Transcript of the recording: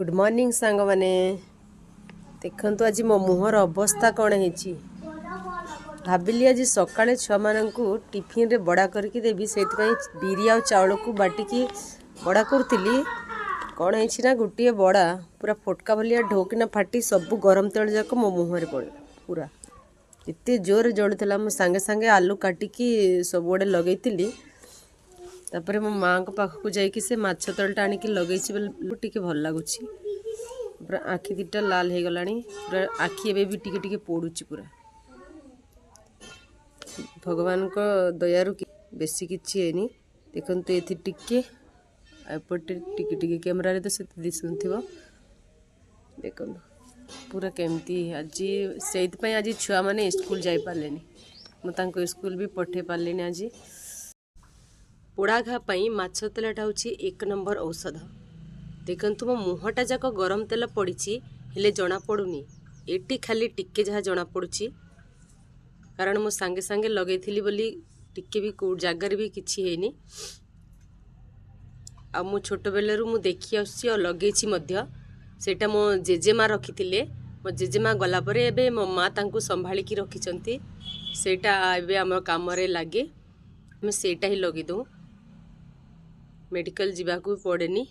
Good morning ସାଙ୍ଗମାନେ। ଦେଖନ୍ତୁ ଆଜି ମୋ ମୁହଁର ଅବସ୍ଥା କ'ଣ ହେଇଛି। ଭାବିଲି ଆଜି ସକାଳେ ଛୁଆମାନଙ୍କୁ ଟିଫିନରେ ବଡ଼ା କରିକି ଦେବି, ସେଇଥିପାଇଁ ବିରି ଆଉ ଚାଉଳକୁ ବାଟିକି ବଡ଼ା କରୁଥିଲି। କ'ଣ ହେଇଛି ନା, ଗୋଟିଏ ବଡ଼ା ପୁରା ଫୋଟକା ଭଳିଆ ଢୋକିନା ଫାଟି ସବୁ ଗରମ ତେଲ ଯାକ ମୋ ମୁହଁରେ ପଡ଼ିଲା। ପୁରା ଏତେ ଜୋରରେ ଜଳୁଥିଲା, ମୁଁ ସାଙ୍ଗେ ସାଙ୍ଗେ ଆଲୁ କାଟିକି ସବୁଆଡ଼େ ଲଗେଇଥିଲି। ତାପରେ ମୋ ମାଆଙ୍କ ପାଖକୁ ଯାଇକି ସେ ମାଛ ତେଲଟା ଆଣିକି ଲଗେଇଛି ବୋଲି ଟିକେ ଭଲ ଲାଗୁଛି। ପୁରା ଆଖି ଦୁଇଟା ଲାଲ ହେଇଗଲାଣି, ପୁରା ଆଖି ଏବେ ବି ଟିକେ ଟିକେ ପୋଡ଼ୁଛି ପୁରା। ଭଗବାନଙ୍କ ଦୟାରୁ ବେଶୀ କିଛି ହେଇନି। ଦେଖନ୍ତୁ ଏଠି ଟିକେ, ଏପଟେ ଟିକେ ଟିକେ, କ୍ୟାମେରାରେ ତ ସେତେ ଦିଶୁନଥିବ। ଦେଖନ୍ତୁ ପୁରା କେମିତି ଆଜି। ସେଇଥିପାଇଁ ଆଜି ଛୁଆମାନେ ସ୍କୁଲ ଯାଇପାରିଲେନି, ମୁଁ ତାଙ୍କୁ ସ୍କୁଲ ବି ପଠେଇ ପାରିଲିନି ଆଜି। ପୋଡ଼ା ଘା ପାଇଁ ମାଛ ତେଲଟା ହେଉଛି ଏକ ନମ୍ବର ଔଷଧ। ଦେଖନ୍ତୁ ମୋ ମୁହଁଟା ଯାକ ଗରମ ତେଲ ପଡ଼ିଛି, ହେଲେ ଜଣାପଡ଼ୁନି। ଏଠି ଖାଲି ଟିକେ ଯାହା ଜଣାପଡ଼ୁଛି, କାରଣ ମୁଁ ସାଙ୍ଗେ ସାଙ୍ଗେ ଲଗେଇଥିଲି ବୋଲି ଟିକେ ବି କେଉଁ ଜାଗାରେ ବି କିଛି ହେଇନି। ଆଉ ମୁଁ ଛୋଟବେଳରୁ ମୁଁ ଦେଖି ଆସୁଛି ଆଉ ଲଗେଇଛି ମଧ୍ୟ। ସେଇଟା ମୋ ଜେଜେମା ରଖିଥିଲେ। ମୋ ଜେଜେମା ଗଲା ପରେ ଏବେ ମୋ ମା ତାଙ୍କୁ ସମ୍ଭାଳିକି ରଖିଛନ୍ତି। ସେଇଟା ଏବେ ଆମ କାମରେ ଲାଗେ, ଆମେ ସେଇଟା ହିଁ ଲଗେଇ ଦେଉ, ମେଡ଼ିକାଲ ଯିବାକୁ ବି ପଡ଼େନି।